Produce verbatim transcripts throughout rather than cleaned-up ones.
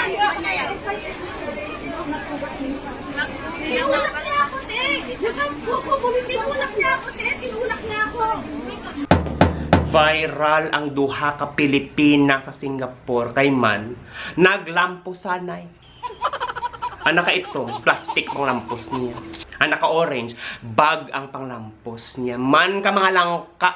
Tinulak niya ako, te! Tinulak niya ako, te! Tinulak niya ako! Viral ang duha ka Pilipina sa Singapore kay man naglampusanay. Ang nakaitom, plastic panglampos niya. Ang naka-orange, bag ang panglampos niya. Man ka mga langka.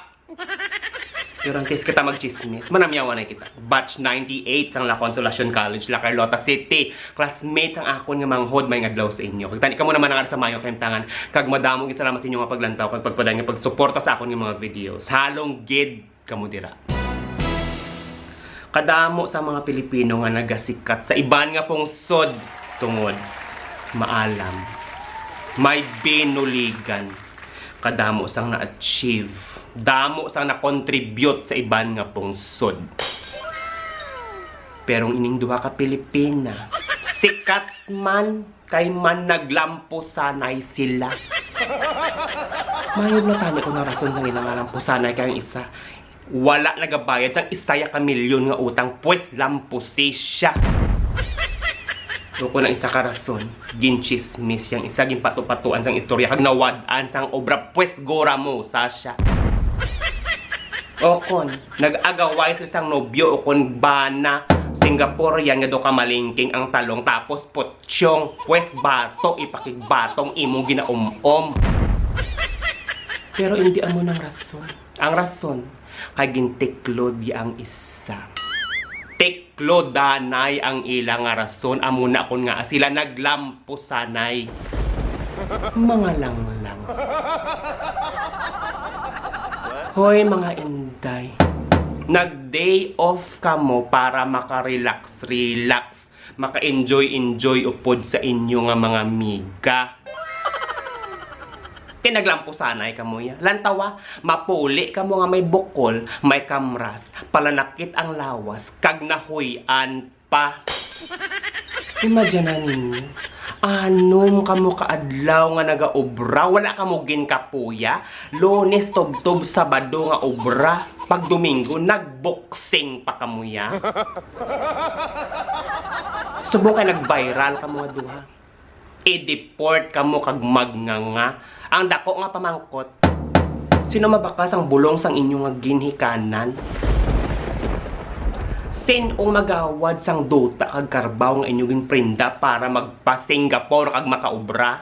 Pero ang case kita magchismis, manamyawan na kita. Batch ninety-eight sang La Consolacion College, La Carlota City. Classmates ang akon nga manghod, may ngadlaw sa inyo. Kag tani kamo naman ang sa mayo kahimtangan. Kag madamo gid salamat sa inyo nga paglantaw kag pagpadayon nga pagsuporta sa akon nga mga videos. Halong gid kamo dira. Kadamo sa mga Pilipino nga nagasikat sa iban nga pungsod tungod maalam, may binuligan, kadamo sang na-achieve, damo sang na-contribute sa iban nga pungsod. Pero ang ining duha ka Pilipina, sikat man kay man naglampusanay sila. Mayog na tani ko na rason sang ilang lampusanay kay ang isa wala nagabayad sang isaya ka milyon nga utang, pues lampusi siya. Pero kung ang isa ka rason, ginchismis yang isa, ginpato-patuan sang istorya kag nawad-an sang obra, pues gora mo sa siya. O kon nag-agaway sa isang nobyo o kon bana, Singaporean nga do ka malingking ang talong tapos putsyong, pues bato ipakigbatong imong ginaum-om. Pero hindi amo nang rason. Ang rason, kay gintiklod ya ang isa. Tiklodanay ang ila nga rason, amo na kon nga sila naglampusanay. Mga langlang. Hoy, mga inday. Nag-day off kamo para makarelax-relax, maka-enjoy-enjoy upod sa inyo nga mga amiga. Kay naglampusanay kamo ya. Lantawa, mapuli kamo nga may bukol, may kamras, palanakit ang lawas, kag nahuy-an pa. Imagine ninyo, anom kamo ka adlaw nga nagaobra, wala kamo ginkapuya. Lunes tubtob Sabado nga obra, pag Domingo nagboxing pa kamo ya. Subong kay nag-viral kamo nga duha. I-deport kamo kag magnganga. Ang dako nga pamangkot, sino mabakas ang bulong sang inyo nga ginhikanan? Sin-o magawad sang duta kag karbaw nga inyo ginprenda para magpa-Singapore kag makaobra?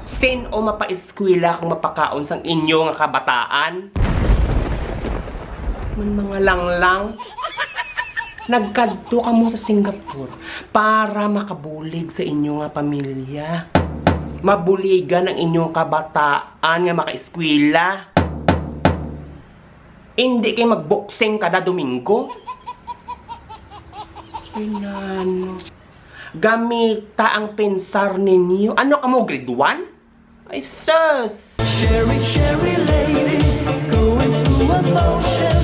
Sin-o mapa-eskwela kag mapakaon sang inyo nga kabataan? Man mga langlang, nagkadto kamo sa Singapore para makabulig sa inyo nga pamilya. Mabuligan ang inyong kabataan nga makaeskwela. Hindi kay magboxing kada Domingo. Ay, nano. Gamita ang pensar ninyo. Ano kamo, grade one? Ay, sus! Sherry, Sherry lady, going through emotion.